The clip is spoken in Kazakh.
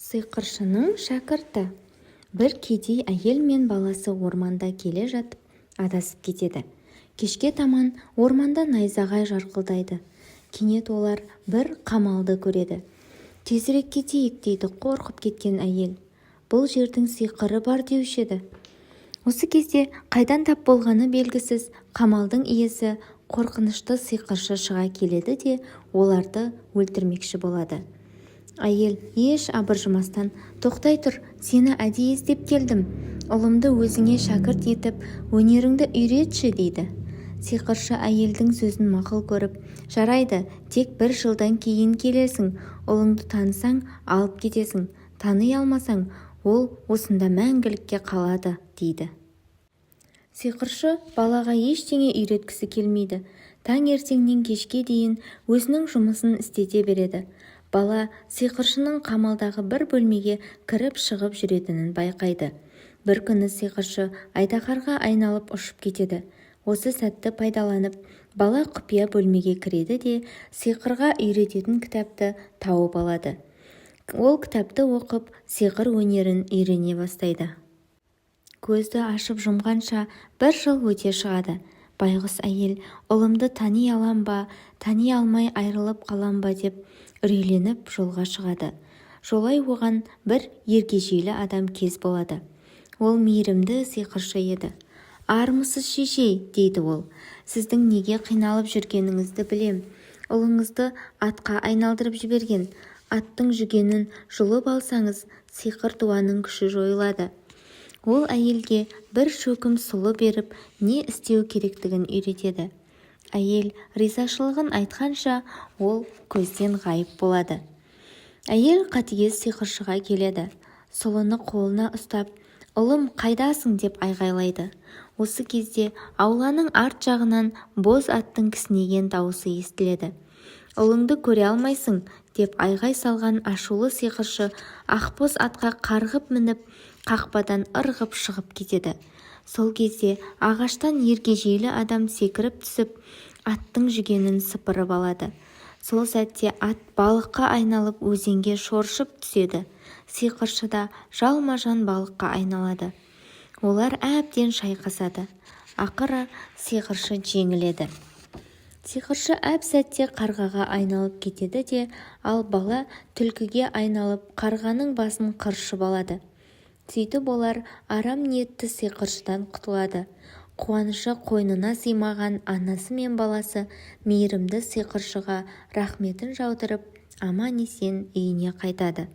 Сиқыршының шәкірті. Бір кедей әйел мен баласы орманда келе жатып адасып кетеді. Кешке таман орманда найзағай жарқылдайды. Кенет олар бір қамалды көреді. «Тезірек кетейік, – дейді қорқып кеткен әйел. – Бұл жердің сиқыры бар деуші еді». Осы кезде қайдан тап болғаны белгісіз қамалдың иесі, қорқынышты сиқыршы шыға келеді де, оларды өлтірмекші болады. Әйел еш абыржымастан: «Тоқтай тұр, сені әдейі іздеп келдім. Ұлымды өзіңе шәкірт етіп, өнеріңді үйретші», – дейді. Сиқыршы әйелдің сөзін мақұл көріп: «Жарайды, тек бір жылдан кейін келесің. Ұлыңды танысаң, алып кетесің, тани алмасаң, ол осында мәңгілікке қалады», – дейді. Сиқыршы балаға ештеңе үйреткісі келмейді. Таңертеңнен кешке дейін өзінің жұмысын істете береді. Бала сиқыршының қамалдағы бір бөлмеге кіріп-шығып жүретінін байқайды. Бір күні сиқыршы айдаһарға айналып ұшып кетеді. Осы сәтті пайдаланып, бала құпия бөлмеге кіреді де, сиқырға үйрететін кітапты тауып алады. Ол кітапты оқып, сиқыр өнерін үйрене бастайды. Көзді ашып жұмғанша бір жыл өте шығады. Байғұс әйел ұлымды тани алам ба, тани алмай айрылып қалам ба деп үрейленіп жолға шығады. Жолай оған бір ергежейлі адам кез болады. Ол мейірімді сиқыршы еді. «Армысыз, шешей, – дейді ол. – Сіздің неге қиналып жүргеніңізді білем. Ұлыңызды атқа айналдырып жіберген. Аттың жүгенін жұлып алсаңыз, сиқыр дуаның күші жойылады». Ол әйелге бір шөкім сұлы беріп, не істеу керектігін үйретеді. Әйел ризашылығын айтқанша, ол көзден ғайып болады. Әйел қатыгез сиқыршыға келеді. Сұлыны қолына ұстап, «Ұлым, қайдасың?» деп айғайлайды. Осы кезде ауланың арт жағынан боз аттың кісінеген даусы естіледі. «Ұлыңды көре алмайсың!» – деп айғай салған ашулы сиқыршы ақбоз атқа қарғып мініп, қақпадан ырғып шығып кетеді. Сол кезде ағаштан ергежейлі адам секіріп түсіп, аттың жүгенін сыпырып алады. Сол сәтте ат балыққа айналып, өзенге шоршып түседі. Сиқыршы да жалма-жан балыққа айналады. Олар әбден шайқасады. Ақыры сиқыршы жеңіледі. Сиқыршы әп-сәтте қарғаға айналып кетеді де, ал бала түлкіге айналып, қарғаның басын қыршып алады. Сөйтіп олар арам ниетті сиқыршыдан құтылады. Қуанышы қойнына сыймаған анасы мен баласы мейірімді сиқыршыға рахметін жаудырып, аман-есен үйіне қайтады.